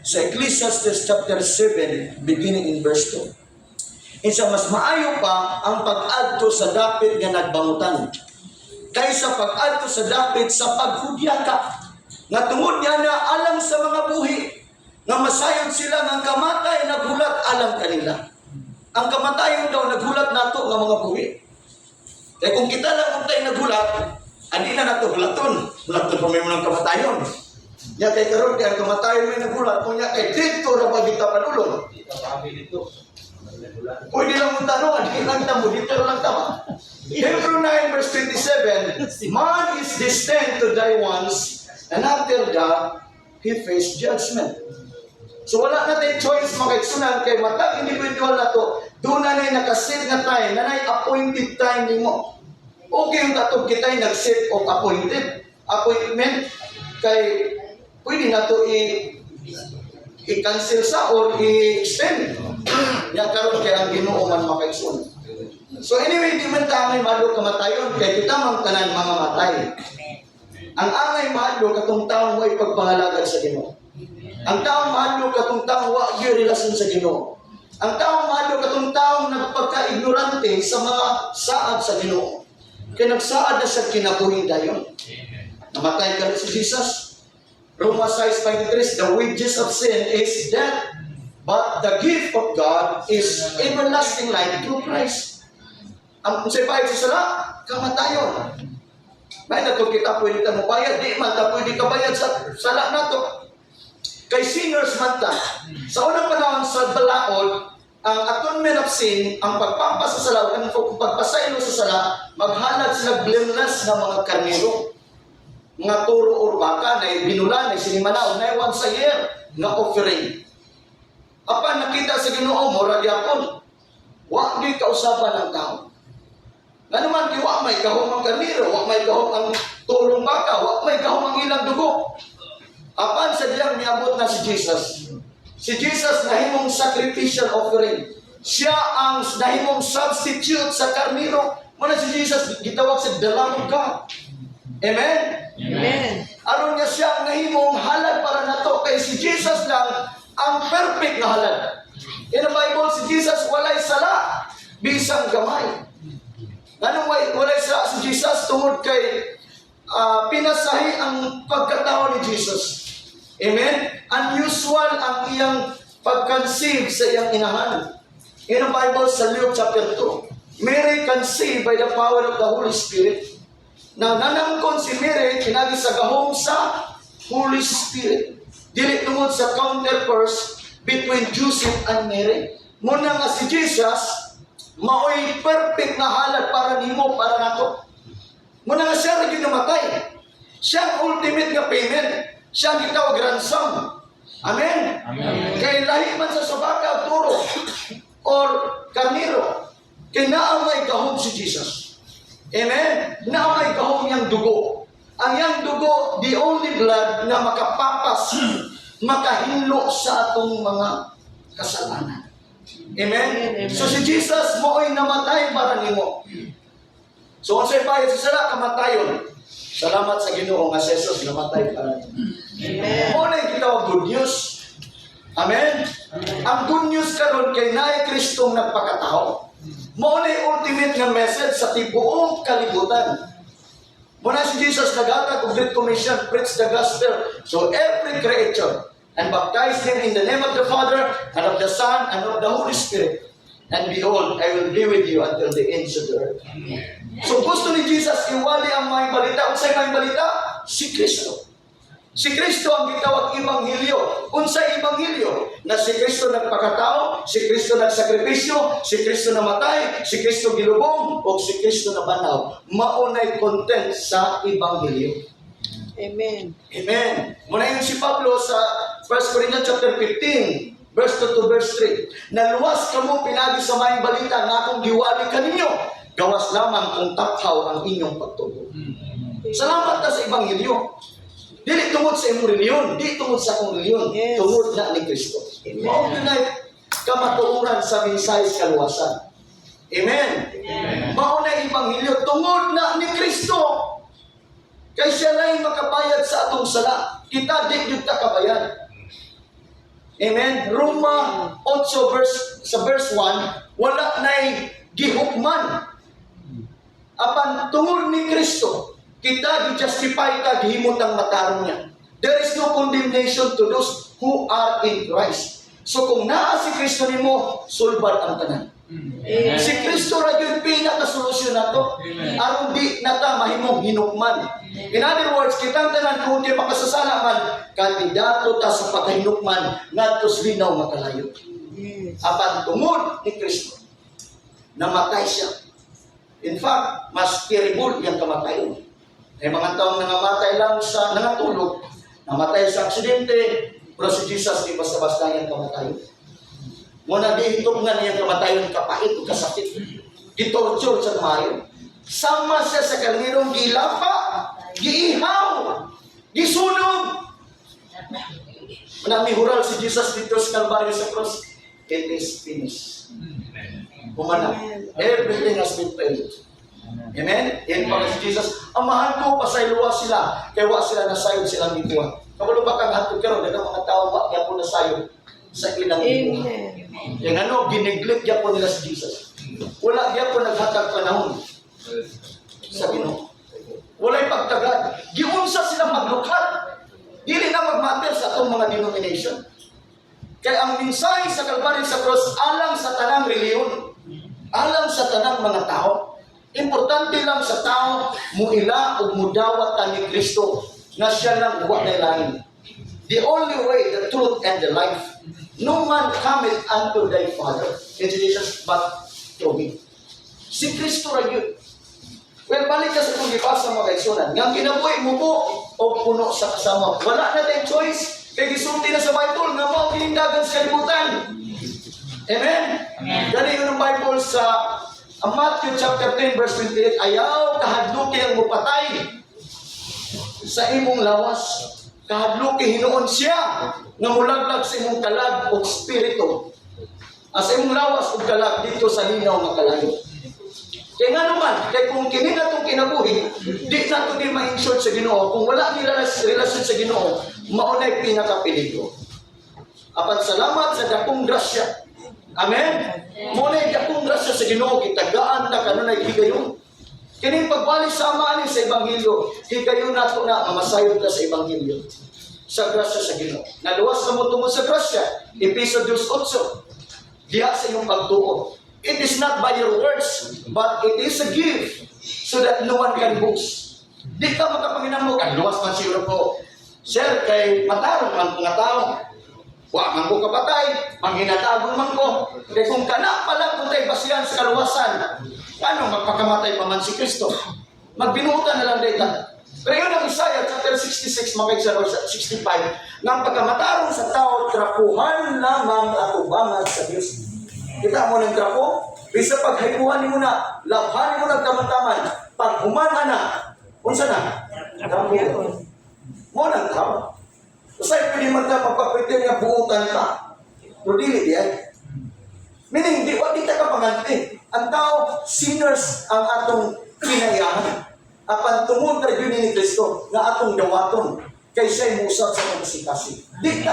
Sa Ecclesiastes chapter 7, beginning in verse 2. Isa, mas maayo pa ang pag-adto sa dapit nga nagbangutan kaysa pag-adto sa dapit sa paghudyaka. Nga tungod niya na alang sa mga buhi, nga masayod sila nga ang kamatay naghulat alang kanila. Ang kamatayon daw naghulat nato nga mga buhi. Kaya kung kita lang untay naghulat, ani na nato hulaton. Hulaton pa may mga kamatayon. Nya kay karon kay ang kamatayon may naghulat, kung nya kay dito ra ba kita padulong. Pwede lang mong tanong, hindi lang tamo, dito lang tama. Hebrew 9 verse 27, "Man is destined to die once, and after that, he face judgment." So wala na tay choice, mga kaigsunan, kay matag individual na to, doon na na'y nakaset nga time, na na'y appointed time nimo. Okay yung tatong kita'y nag-set of appointment, kay pwede na to i-cancel sa or i-extend. Ya karon kay ang Ginoo man, mga kaigsunan. So anyway, di man ta angay mahadlok kamatayon kay kita mang tanan mga matay. Ang angay mahadlok, katong taong way pagpangalagad sa Ginoo. Ang taong mahadlok, katong taong wa gyud relasyon sa Ginoo. Ang taong mahadlok, katong taong nagpagka-ignorante sa mga saad sa Ginoo. Kay nagsaad na sa kinabuhing dayon. Namatay ka si Jesus. Roma 6:23, "The wages of sin is death, but the gift of God is everlasting life through Christ." Ang unsay bayad sa sala? Kamatayon. May na kita pwede ta mo bayad, di man ta pwede ka bayad sa sala nato. Kay sinners man ta. Sa unang panahon sa balaod, ang atonement of sin, ang pagpampas sa sala, ang pagpasaylo sa sala, maghalad sila blameless nga mga karnero. Mga toro or baka na binulan, na sinimana, na once a year nga offering. Apan nakita sa Ginoo, mura gyapon. Wa gyud kausaban ng tao. Ngano man kay wa may gahom ang karnero, wa may gahom ang turong baka, wa may gahom ang ilang dugo. Apan sa diyang miabot na si Jesus. Si Jesus nahimong sacrificial offering. Siya ang nahimong substitute sa karnero. Muna si Jesus gitawag sa the Lamb of God. Amen? Amen. Aron nga siya ang nahimong halad para nato kay si Jesus lang ang perfect nga halad. In the Bible, si Jesus walay sala bisang gamay. Nganong walay sala si Jesus? Tungod kay pinasahi ang pagkatao ni Jesus. Amen? Unusual ang iyang pag-conceive sa iyang inahan. In the Bible, sa Luke chapter 2, Mary conceived by the power of the Holy Spirit. Na nanangkon si Mary kinagi sa gahom sa Holy Spirit. Dili tungod sa counterverse between Joseph and Mary. Muna nga si Jesus maoy perfect na halad para nimo, para nato. Muna nga siya ra gyud namatay. Siya ang ultimate nga payment. Siya ang gitawag ransom. Amen? Amen. Kay lahi man sa baka, turo, or karnero. Kay naa may gahom si Jesus. Amen? Naa may gahom niyang dugo. Ang iyang dugo, the only blood na makapapas, makahinlo sa atong mga kasalanan. Amen? Amen. So si Jesus mo'y namatay para nimo. So unsay bayad sa sala? Kamatayon. Salamat sa Ginoo nga si Jesus namatay para nimo. Amen. Mao na yung gitawag good news. Amen? Ang good news karon kay naay Kristong nagpakatao. Mao na yung ultimate nga message sa tibuok kalibutan. Mao na si Jesus naghatag og Great Commission, preach the gospel to every creature and baptize them in the name of the Father and of the Son and of the Holy Spirit. And behold, I will be with you until the ends of the earth. So gusto ni Jesus iwali ang maayong balita. Unsay maayong balita? Si Kristo. Si Kristo ang gitawag Ebanghelyo. Unsay Ebanghelyo? Na si Kristo nagpakatao, si Kristo nagsakripisyo, si Kristo namatay, si Kristo gilubong, o si Kristo nabanhaw. Maunay content sa Ebanghelyo. Amen. Amen. Muna yun si Pablo sa 1 Corinthians chapter 15, verse 2 to verse 3. "Naluwas kamo pinagi sa maayong balita nga akong giwali kaninyo. Gawas lamang kung taphaw ang inyong pagtuo." Salamat ta sa Ebanghelyo. Dili tungod sa imong reliyon, di tungod sa akong reliyon, tungod na ni Kristo. Amen. Mao gyud kamatuoran sa mensahe sa kaluwasan. Amen. Mao na Ebanghelyo tungod na ni Kristo. Kay siya lang makabayad sa atong sala. Kita di gyud ta kabayad. Amen. Roma 8 verse sa verse 1, wala nay gihukman. Apan tungod ni Kristo, kita gi-justify ta, gihimot ang matarong niya. There is no condemnation to those who are in Christ. So kung naa si Kristo nimo, sulbad ang tanan. Amen. Si Kristo ra gyud pinakasolusyon nato Amen. aron di na ta mahimong hinukman. In other words, kitang tanan, kung di makasasala man, kandidato ta sa pagkahinukman ngadto sa linaw nga kalayo. Apan tungod ni Kristo, namatay siya. In fact, mas terrible yung kamatayon. May mga taong nangamatay lang sa nangatulog, namatay sa aksidente, pero si Jesus, di basta-basta yung kamatayon. Muna gihitog nga niyang kamatayon kapait o kasakit. Gitorture sa kamayo. Sama siya sa karnirong gilapa, giihaw, gisunog. Namihural si Jesus dito sa Calvario sa cross. "It is finished." Humana. Everything has been paid. Amen? Yan pa si Jesus, "Amahan ko, pasayloa sila. Kaya wa sila nasayod silang gibuhat." Kabalo ba kang hantod karon, daghang mga tao wa gyapon nasayod sa ilang gibuhat. Amen. Yang ano, gineglect gyapon nila si Jesus. Wala gyapon naghatag panahon sa Ginoo. Walay pagtagad. Giunsa sila maglukhat. Dili na magmatter sa atong mga denomination. Kaya ang mensahe sa Calvary sa cross alang sa tanang reliyon, alang sa tanang mga tao. Importante lang sa tao muila ug mudawat ta ni Kristo nga siya lang wa na lain. The only way, the truth, and the life. No man cometh unto thy Father, in Jesus, but through me. Si Kristo ra yun. Well, balik ka sa itong gibasa, mga kaigsuonan. Nga kinabuhi mo po o puno sa kasama. Wala na tayong choice. Kay gisulti na sa Bible nga mao kinindagan sa kalibutan. Amen? Amen. Gani yun ang Bible sa ang Matthew chapter 10 verse 28, ayaw kahadluki ang mupatay sa imong lawas. Kahadluki hinuon siya nga mulaglag sa imong kalag o espiritu. Sa imong lawas ug kalag dito sa linaw nga kalayo. Kaya nga naman, kay kung kini na itong kinabuhi, di na ito di ma-insure sa Ginoo. Kung wala ni relasyon sa Ginoo, maunay pinakapeligro. Apan salamat sa dakong grasya. Amen? Maunay dakong grasya sa Ginoo, kitagaan na kanunay higayon. Kini pagwali sama ani sa Ebanghelyo, higayon nato na mamasayod ka sa Ebanghelyo. Sa grasya sa Ginoo. Naluwas ka mo tungod sa grasya. Epeso 2:8. Diha sa iyong pagtuo. It is not by your words, but it is a gift so that no one can boast. Di ka makapanginamo, kan luwas man siguro ko. Sir, kay matarong man mga tao. Wa man ko kapatay, manghinatagon man ko. Kay kung kana pa lang kung tayo basihan sa kaluwasan, paano magpakamatay pa man si Kristo? Magbinuutan na lang data. Pero yun ang Isaiah chapter 66, mga kaigsuonan, 65, nga ang pagkamatarong sa tao, trapuhan lamang atubangan sa Diyos. Kita mo ng trapo? Bisa paghaypuhan mo na, labhan mo ng taman-taman, pag humana na, unsa na? Trapo. Mo nang tao. Usay pwede man ka magpapretend nga buutan ka. Pero dili di ay. Meaning, di, wa di ta ka panganti. Ang tao, sinners ang atong kinaiyahan. Apan tungod ra gyud ni Kristo nga atong dawaton kay siya'y muusap sa mga kasing. Di ta